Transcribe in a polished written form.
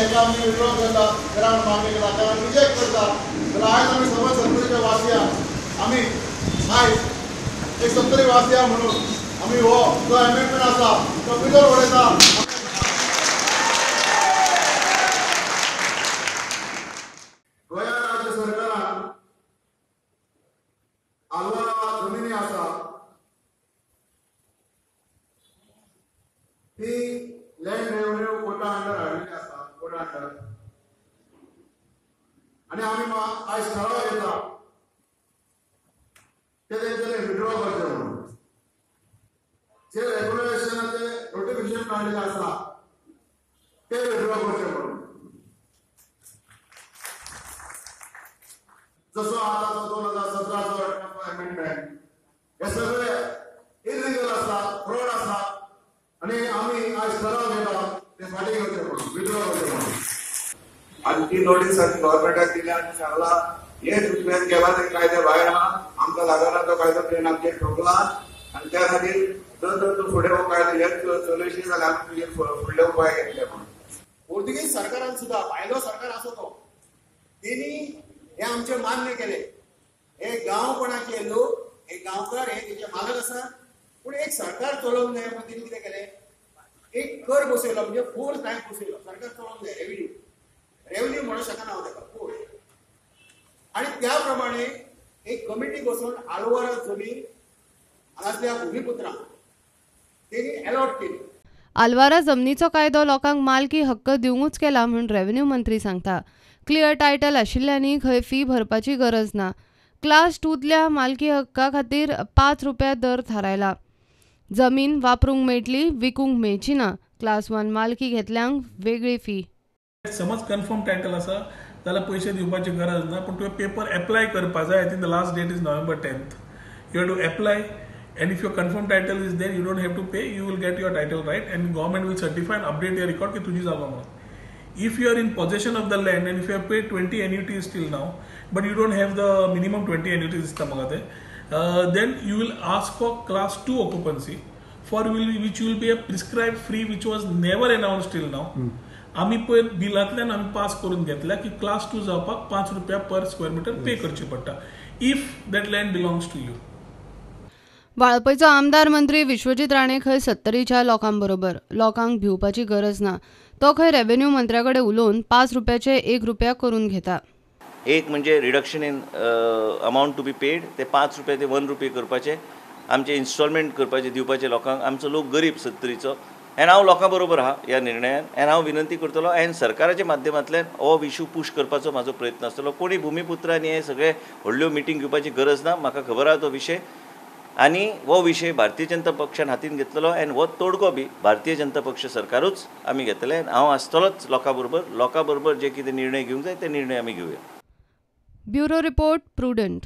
हेका आमी विड्रॉ करता जाल्यार आमी मागणी केला कारण रिजेक्ट करता जाल्यार आयज आमी समज सत्तरीच्या वासिया आमी आयज एक सत्तरी वासिया म्हणून आमी हो जो एमेंडमेंट आसा तो बिगर उडयता. गोंया राज्य सरकारान आलवारा जमिनी आसा ती लँड रेव्हन्यू कोटा अंडर हाडिल्ली आसा, कोटा अंडर, आनी आमी आयज ठराव घेता ते तेंच्यांनी विड्रॉ करचे म्हणून. जे रेग्युलेशनाचे नोटिफिकेशन काडलेले आसा ते विड्रॉ करचे म्हणून. जसो आतांचो 2017चो अमेंडमेंट हे सगळे इलिगल आसा, फ्रॉड आसा आनी आमी आयज ठराव घेता ते फाटीं घेवचे म्हणून, विड्रॉ करचे म्हणून. आनी ती नोटीस आमी गव्हर्मेंटाक दिल्या आनी सांगला हे तुवें केला ते कायद्या भायर आहा, आमकां लागना तो कायदो तुवें आमचेर ठोकला आनी त्या खातीर जर जर तूं फुडें हो कायदो हेच चलयशी जाल्यार आमी तुजेर फुडले उपाय घेतले म्हणून. पोर्तुगीज सरकारान सुद्दां भायलो सरकार आसो तो तेणी हे आमचे मान्य केले. हे गांवपणाचे लोक, हे गांवकार, हे तेचे मालक आसा, पूण एक सरकार चलोवंक जाय म्हणून तेणी कितें केलें, एक कर बसयलो, म्हणजे फोर्स टॅक्स बसयलो. सरकार चलोवंक जाय, रेव्हन्यू रेव्हन्यू म्हणूंक शकना हांव ताका, फोर्स. आनी त्या प्रमाणे एक कमिटी बसोवन आलवारा जमीन हांगासल्या भुमिपुत्रांक तेणी अलॉट केली. आलवारा जमनीचो कायदो लोकांक मालकी हक्क दिवंकूच केला म्हूण रेव्हेन्यू मंत्री सांगता. क्लियर टायटल आशिल्ल्यांनी खंय फी भरपाची गरज ना. क्लास 2तल्या मालकी हक्का खातीर 5 रुपया दर थारायला. जमीन वापरूंक मेळटली, विकूंक मेळची ना. क्लास 1 मालकी घेतल्यांक वेगळी फी. समज कन्फर्म टायटल आसा जाल्यार पयशे दिवपाची गरज ना, पूण तुवें पेपर एप्लाय करपा जाय. I think the last date is November 10th. You have to apply and if your confirm title is there you don't have to pay, you will get your title right and government will certify and update your record की तुजी जागो म्हणून. If you are in possession of the land and if you have paid 20 annuities till now, but you don't have the minimum 20 annuities दिसता म्हाका ते, then you will ask for class 2 occupancy for which will be a prescribed fee which was never announced till now. आमी पयर बिलांतल्यान आमी pass करून घेतल्या की class 2 जावपाक 5 रुपया पर स्क्वेअर मिटर पे करचे पडटा if that land belongs to you. वाळपयचो आमदार मंत्री विश्वजीत राणे खंय सत्तरीच्या लोकांबरोबर. लोकांक भिवपाची गरज ना. तो खंय रेव्हेन्यू मंत्र्या कडेन उलोवन 5 रुपयाचे 1 रुपया करून घेता. एक म्हणजे reduction in amount to be paid, ते 5 रुपये ते 1 रुपये करपाचे, आमचे इन्स्टॉलमेंट करपाचे दिवपाचे लोकांक. आमचो लोक गरीब सत्तरीचो एन हांव लोकां बरोबर आहा ह्या निर्णयान एन हांव विनंती करतलो एन सरकाराच्या माध्यमांतल्यान हो इशू पूश करपाचो म्हाजो प्रयत्न आसतलो. कोणी भुमिपुत्रांनी हे सगळे व्हडल्यो मिटींग घेवपाची गरज ना, म्हाका खबर आहा तो विशय आनी हो विशय भारतीय जनता पक्षान हातीन घेतलेलो एन हो तोडगो बी भारतीय जनता पक्ष सरकारूच आमी घेतले. हांव आसतलोच लोकां बरोबर, लोकां बरोबर जे कितें निर्णय घेवंक जाय ते निर्णय आमी घेवया. Bureau report, Prudent.